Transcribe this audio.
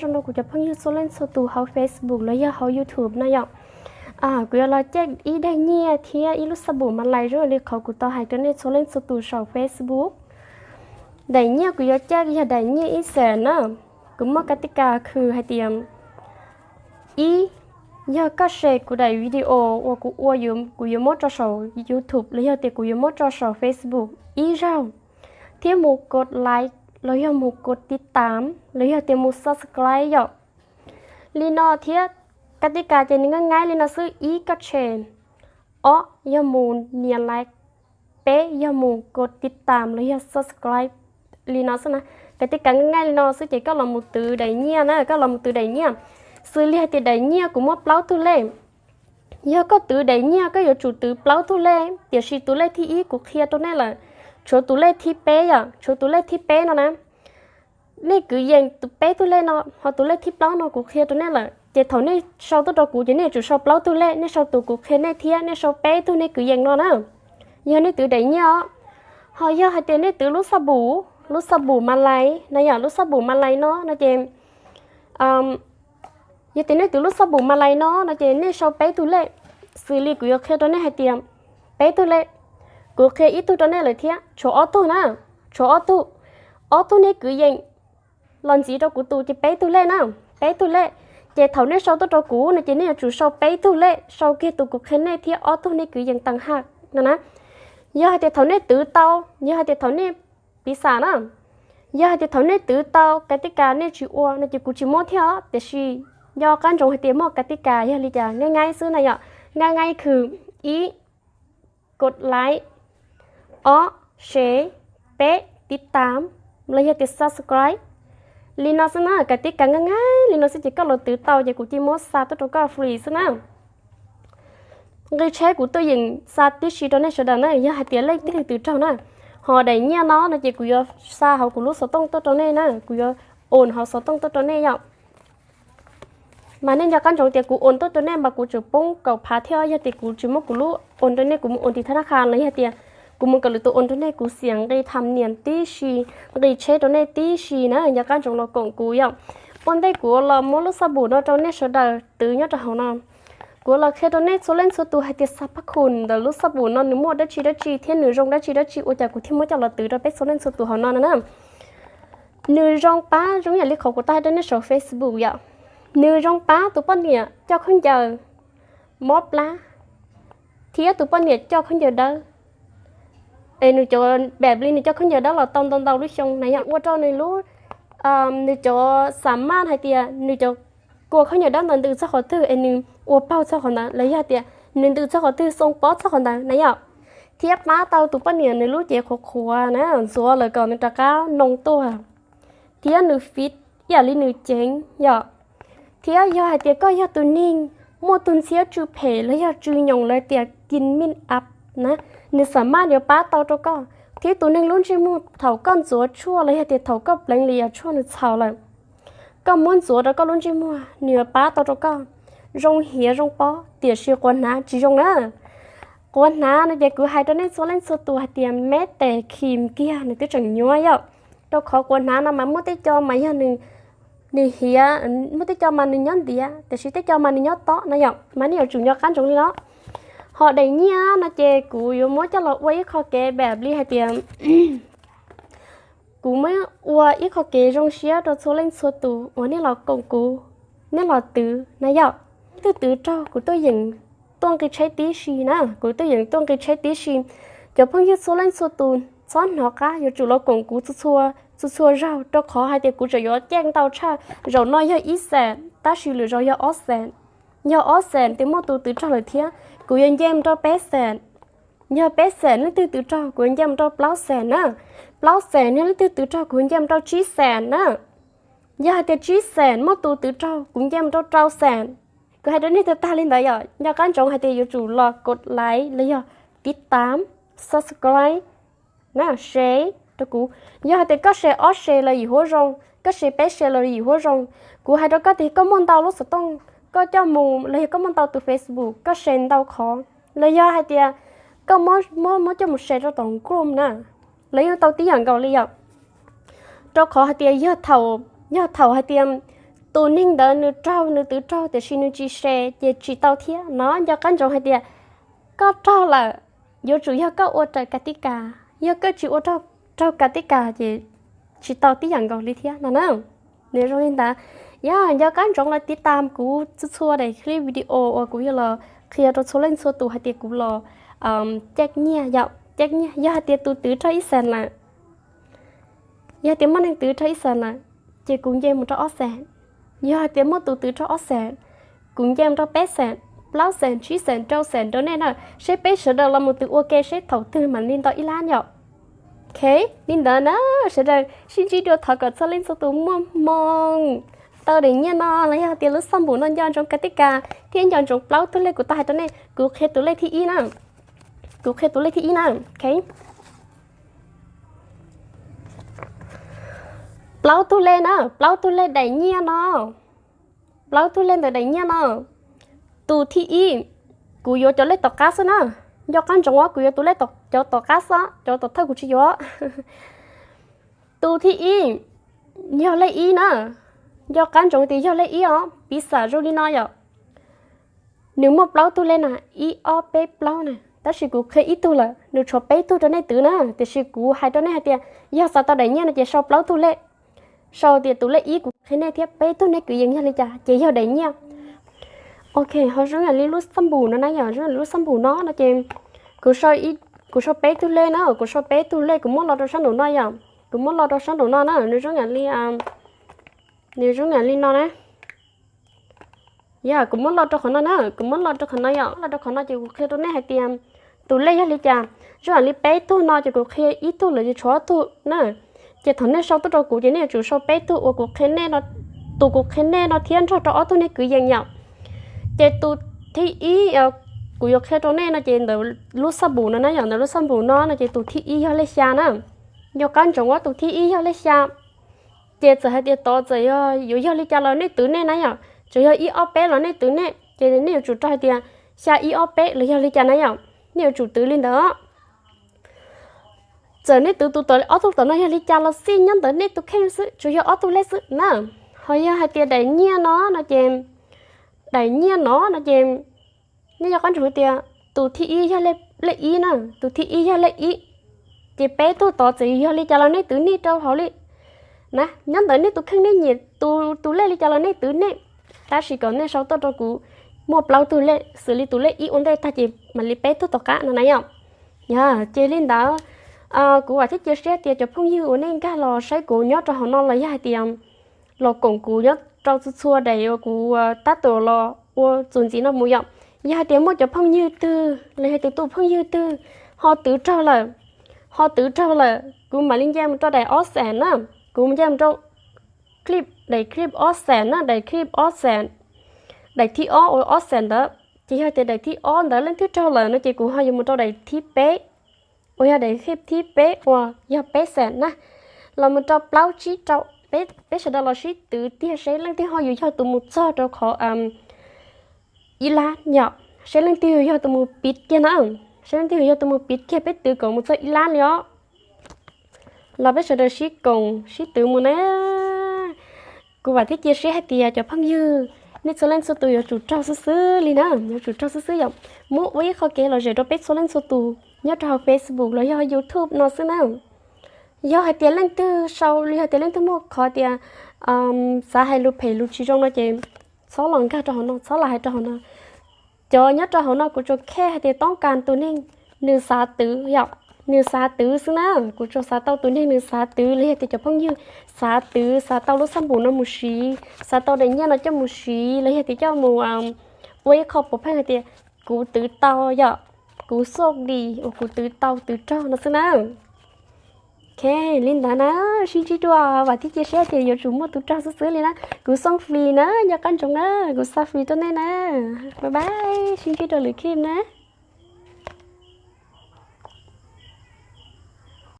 Zoo rau kuv cov phooj ywg txhua leej txhua tus hauv Facebook los yog hauv YouTube no yom. Kuv yuav los caj ib daim nyiaj thiab ib lub xab npum Malay zoo li qhov kuv tau hais rau nej txhua leej txhua tus saum Facebook. Daim nyiaj kuv yuav caj yog daim nyiaj ib xees na. Kuv muaj ka ti kas khw hais tias, ib, yog koj share kuv daim video uas kuv ua, kuv yuav muab tso saum YouTube los yog tias kuv yuav muab tso saum Facebook ib zaug, thiab mus kos like los yog mus kos tiv tam los yog tias mus subscribe yom. Li no thiab, ka ti kas ces nws nqaij nqaij li no xwb: ib, koj share; ob, yog mus nias like; peb, yog mus kos tiv tam los yog subscribe. Li no xwb na. Ka ti kas nqaij nqaij li no xwb ces koj los mus twv daim nyiaj na, koj los mus twv daim nyiaj. Xws li hais tias daim nyiaj kuv muab plaub tug lej. Yog koj twv daim nyiaj koj yuav tsum twv plaub tug lej, tiam sis tus lej thib ib kuv qhia rau nej lawm, tshuav tus lej thib peb yom, tshuav tus lej thib peb no na. Nej kwv yees tus peb tug lej no, ho tus lej thib plaub no kuv qhia rau nej lawm, ces thaum nej sau tuaj rau kuv ces nej yuav tsum sau plaub tug lej, nej sau tus kuv qhia nej thiab nej sau peb tug nej kwv yees no na. Yog nej twv daim nyiaj os. Ho yog hais tias nej twv lub xab npum, lub xab npum Malay na yom, lub xab npum Malay no no ces, yog tias nej twv lub xab npum Malay no no ces nej sau peb tug lej, xws li kuv yuav qhia rau nej hais tias peb tug lej. Kuv qhia ib tug rau nej lawm thiab, tshuav ob tug na, tshuav ob tug. Ob tug nej kwv yees los ntxiv rau kuv tus ces peb tug lej na, peb tug lej. Ces thaum nej sau tuaj rau kuv no ces nej yuav tsum sau peb tug lej, sau kiag tus kuv qhia nej thiab ob tug nej kwv yees tees haj no na. Yog hais tias thaum nej twv tau, yog hais tias thaum nej, piv xam na, yog hais tias thaum nej twv tau ka ti kas nej tsis ua no ces kuv tsis muab thiab os, tiam sis nco qab ntsoov hais tias muaj ka ti kas yog li cas, nqaij nqaij xwb na yom, nqaij nqaij khw: ib, kos like; ob, share; peb, tiv tam los yog tias subscribe. Li no xwb na, ka ti kas nqaij nqaij li no xwb ces koj los twv tau ces kuv cia muab xa tuaj rau koj free xwb na. Nqi tsheb kuv tuaj yeem xa tib si rau nej sawv daws na, yog hais tias leej twg twv raug na. Ho daim nyiaj no no ces kuv yuav xa hauv kuv lub xov tooj tuaj rau nej na, kuv yuav ua hauv xov tooj tuaj rau nej yom. Mas nej nco qab ntsoov tias kuv ua tuaj rau nej mas kuv tseem poob kaum phav thiab, yog tias kuv tsis muab kuv lub ua rau nej, kuv mus ua tim thab nab qha los yog tias kuv mus kom lwm tus ua rau nej, kuv xiam nqi tham nias tib si, nqi tsheb rau nej tib si na, nco qab ntsoov los koom kuv yom. Ua ntej kuv los muab lub xab npum no rau nej sawv daws twv nyob rau hauv no. Kuv los qhia rau nej txhua leej txhua tus hais tias xab phab khum ntawm lub xab npum no nws muaj dab tsi dab tsi thiab nws zoo dab tsi dab tsi ua cas kuv thiaj muab coj los twv rau peb txhua leej txhua tus hauv no no na. Nws zoo pab zoo yam li qhov kuv tau hais rau nej saum Facebook yom. Nws zoo pab tus poj niam coj khaub ncaws mob plab thiab tus poj niam coj khaub ncaws dawb. Es nws cov npam li nws coj khaub ncaws dawb los tau ntau ntau lub xyoo na yom, ua rau nws lub, nws cov xam maj hais tias nws cov kua khaub ncaws dawb ntawd ntws txog qhov twg es nws ua paug txog qhov ntawd, los yog tias nws ntws txog qhov twg xoo pob txog qhov ntawd na yom. Thiab pab tau tus poj niam nws lub cev qhuav qhuav na, ntxuav lawm kom nws rov qab noo tuaj. Thiab nws fit ib yam li nws ceev yom. Thiab yog hais tias koj yog tus neeg muaj tus ntxhiab tsw phem los yog tsw nyoos lawv tias kis mij ab na, nws xam maj yuav pab tau rau koj. Thiab tus neeg lub ntsej muag thaum koj ntxuav tshuaj los yog tias thaum koj pleev li yam tshuaj nws txhaus lawm, koj muab ntxuav rau koj lub ntsej muag nws yuav pab tau rau koj zoo hiav zoo pob, tiam sis quav hnav tsis zoo na. Quav hnav no ces kuv hais rau nej txhua leej txhua tus hais tias meb tes khim kiag nws twb tseem nyuaj yom. Rau qhov quav hnav no mas muaj tej co mas yog nws hiav, muaj tej co mas nws nyob ntiav, tiam sis tej co mas nws nyob tob na yom, mas nej yuav tsum nco qab ntsoov li no. Ho daim nyiaj no ces kuv yuav muab coj los ua ib qho kev npam li hais tias kuv muab ua ib qho kev zoo siab rau txhua leej txhua tus uas nej los koom kuv, nej los twv na yom. Leej twg twv raug kuv tuaj yeem tuaj nqi tsheb tib si na, kuv tuaj yeem tuaj nqi tsheb tib si. Cov phooj ywg txhua leej txhua tus txhob hnov qab, yuav tsum los koom kuv txhua txhua zaug, rau qhov hais tias kuv tseem yuav caj ntau tshaj. Zaum no yog ib xees tab sis lwm zaus yog ob xees. Yog ob xees ces muaj tus twv raug lawm thiab, kuv yuav nce mus rau peb xees. Yog peb xees leej twg twv raug kuv yuav nce mus rau plaub xees na. Plaub xees yog leej twg twv raug kuv yuav nce mus rau tsib xees na. Yog hais tias tsib xees muaj tus twv raug kuv nce mus rau rau xees. Kuv hais rau nej tag tag li ntawd yom, nco qab ntsoov hais tias yuav tsum los kos like los yog tiv tam, subscribe na, share rau kuv. Yog hais tias koj share ob share los yim huab zoo, koj share peb share los yim huab zoo. Kuv hais rau koj tias koj muaj ntau lub xov tooj, koj coj mus los yog koj muaj ntau tus Facebook, koj share ntau qhov, los yog hais tias koj muab muab coj mus share rau tom group na, los yeej tau tib yam nkaus li yom. Rau qhov hais tias yog thaum, yog thaum hais tias tus neeg ntawd nws raug, nws twv raug tiam sis nws tsis share ces tsis tau thiab no. Nco qab ntsoov hais tias koj raug lawm, yuav tsum yog koj ua raws kav tib kas, yog koj tsis ua raug, raug kav tib kas ces tsis tau tib yam nkaus li thiab no na. Nws zoo li ntawd. Yog nco qab ntsoov los tiv tam kuv txhua txhua daim clip video uas kuv yuav los qhia rau txhua leej txhua tus hais tias kuv los caij nyiaj yom, caij nyiaj. Yog hais tias tus twv raug ib xees lawm, yog hais tias muaj neeg twv raug ib xees lawm, ces kuv nce mus rau ob xees. Yog hais tias muaj tus twv raug ob xees, kuv nce mus rau peb xees, plaub xees, tsib xees, rau xees rau nej na, seb peb sawv daws los mus twv ua ke seb thaum twg mam li ntau ib lab yom. Ok, li ntawd na, sawv daws sib ntsib dua, thov kom txhua leej txhua tus muaj hmoo tau daim nyiaj no los yog tias lub xab npum no nco ntsoov kav tib kas thiab nco ntsoov plaub tug lej kuv tau hais rau nej. Kuv qhia tus lej thib ib na, kuv qhia tus lej thib ib na. Ok, plaub tug lej na, plaub tug lej daim nyiaj no, plaub tug lej ntawm daim nyiaj no. Tus thib ib, kuv yuav cov lej tom qab xwb na. Nco qab ntsoov, kuv yuav tus lej, cov tom qab xwb, cov tom thawj kuv tsis yuav. Tus thib ib yog lej ib na. Nco qab ntsoov tias yog lej ib os, piv xam zoo li no yom. Nws muaj plaub tug lej na, ib ob peb plaub na, tab sis kuv qhia ib tug lawm, nws tshuav peb tug rau nej twv na. Tiam sis kuv hais rau nej hais tias yog xav tau daim nyiaj no ces sau plaub tug lej, sau tias tus lej ib kuv qhia nej thiab peb tug nej kwv yees yog li cas ces yog daim nyiaj. Ok, ho zoo yam li lub xab npum no na yom, zoo yam li lub xab npum no no ces kuv, kuv sau peb tug lej na, kuv sau peb tug lej kuv muab lo rau sab nraum no yom, kuv muab lo rau sab nraum no na, nws zoo yam li, nws zoo yam li no na. Yog kuv muab lo rau qhov no na, kuv muab lo rau qhov no yom, lo rau qhov no ces kuv qhia rau nej hais tias tus lej yog li cas. Zoo yam li peb tug no ces kuv qhia ib tug lawm ces tshuav ob tug na. Ces thaum nej sau tuaj rau kuv ces nej yuav tsum sau peb tug uas kuv qhia nej no, tus kuv qhia nej no thiab nrog rau ob tug nej kwv yees yom. Ces tus thib ib kuv yuav qhia rau nej no ces ntawm lub xab npum no na yom, ntawm lub xab npum no no ces tus thib ib yog lej xya na. Nco qab ntsoov, tus thib ib yog lej xya. Ces txawm hais tias tod txawm yog yuav yog li cas los nej twv nej na yom, txawm yog ib ob peb los nej twv nej, ces nej yuav tsum rau hais tias xya ib ob peb los yog li cas na yom, nej yuav tsum twv li ntawd. Txawm nej twv tus tom, ob tug tom no yog li cas los xij, nyob ntawm nej tus kheej xwb, tsuas yog ob tug lej xwb na. Ho yog hais tias daim nyiaj no no ces, daim nyiaj no no ces nej nco qab ntsoov hais tias tus thib ib yog lej ib na, tus thib ib yog lej ib, ces peb tug tod txawm yog li cas los nej twv nej rau hauv li na, nyob ntawm nej tus kheej, nej nyiam tus, tus lej li cas los nej twv nej, tab sis kom nej sau tuaj rau kuv muaj plaub tug lej, xws li tus lej ib ua ntej tag ces mam li peb tug tom qab no na yom. Yog ces li ntawd, kuv vam thiab cia siab tias cov phooj ywg uas nej nkag los saib kuv nyob rau hauv no los yog hais tias los koom kuv nyob rau txhua txhua daim uas kuv tab tom los ua txuas ntxiv no mus yom. Yog hais tias muaj cov phooj ywg twg los yog tias tus phooj ywg twg ho twv raug lawm, ho twv raug lawm, kuv mam li nce mus rau daim ob xees na, kuv nce mus rau clip, daim clip ob xees na, daim clip ob xees, daim thib ob uas ob xees ntawd. Ces yog tias daim thib ob ntawd leej twg raug lawm no ces kuv ho yuav mus rau daim thib peb, uas yog daim clip thib peb uas yog peb xees na, los mus rau plaub tsib rau, peb sawv daws los sib twv tiag seb leej twg ho yuav yog tus mus txog rau qhov ib lab yom, seb leej twg yuav yog tus mus piv kiag na, seb leej twg yuav yog tus mus piv kiag, peb twv kom mus txog ib lab li os. Los peb sawv daws sib koom sib twv mus na. Kuv vam thiab cia siab hais tias cov phooj ywg nej txhua leej txhua tus yuav tsum raug xwb xwb li na, yuav tsum raug xwb xwb yom. Muab ua ib qho kev lom zem rau peb txhua leej txhua tus nyob rau hauv Facebook los yog YouTube no xwb na. Yog hais tias leej twg sau, yog tias leej twg muaj qhov tias xav hais lus phem lus tsis zoo no ces txhob los nkag rau hauv no, txhob los hais rau hauv no. Cov nyob rau hauv no kuv tsuas khe hais tias toob kas tus neeg nws xav twv yom, nws xav twv xwb na. Kuv tsuas xav tau tus neeg nws xav twv los yog tias cov phooj ywg xav twv, xav tau lub xab npum no mus siv, xav tau daim nyiaj no coj mus siv los yog tias coj mus ua ib qho puav pheej hais tias kuv twv tau yom, kuv xoj dis uas kuv twv tau twv raug no xwb na. Ok, li ntawd na, sib ntsib dua, vam thiab cia siab tias yuav tsum muaj tus raug xwb xwb li na. Kuv xoo free na, nco qab ntsoov na, kuv xa free rau nej na. Bye bye, sib ntsib dua lwm clip na.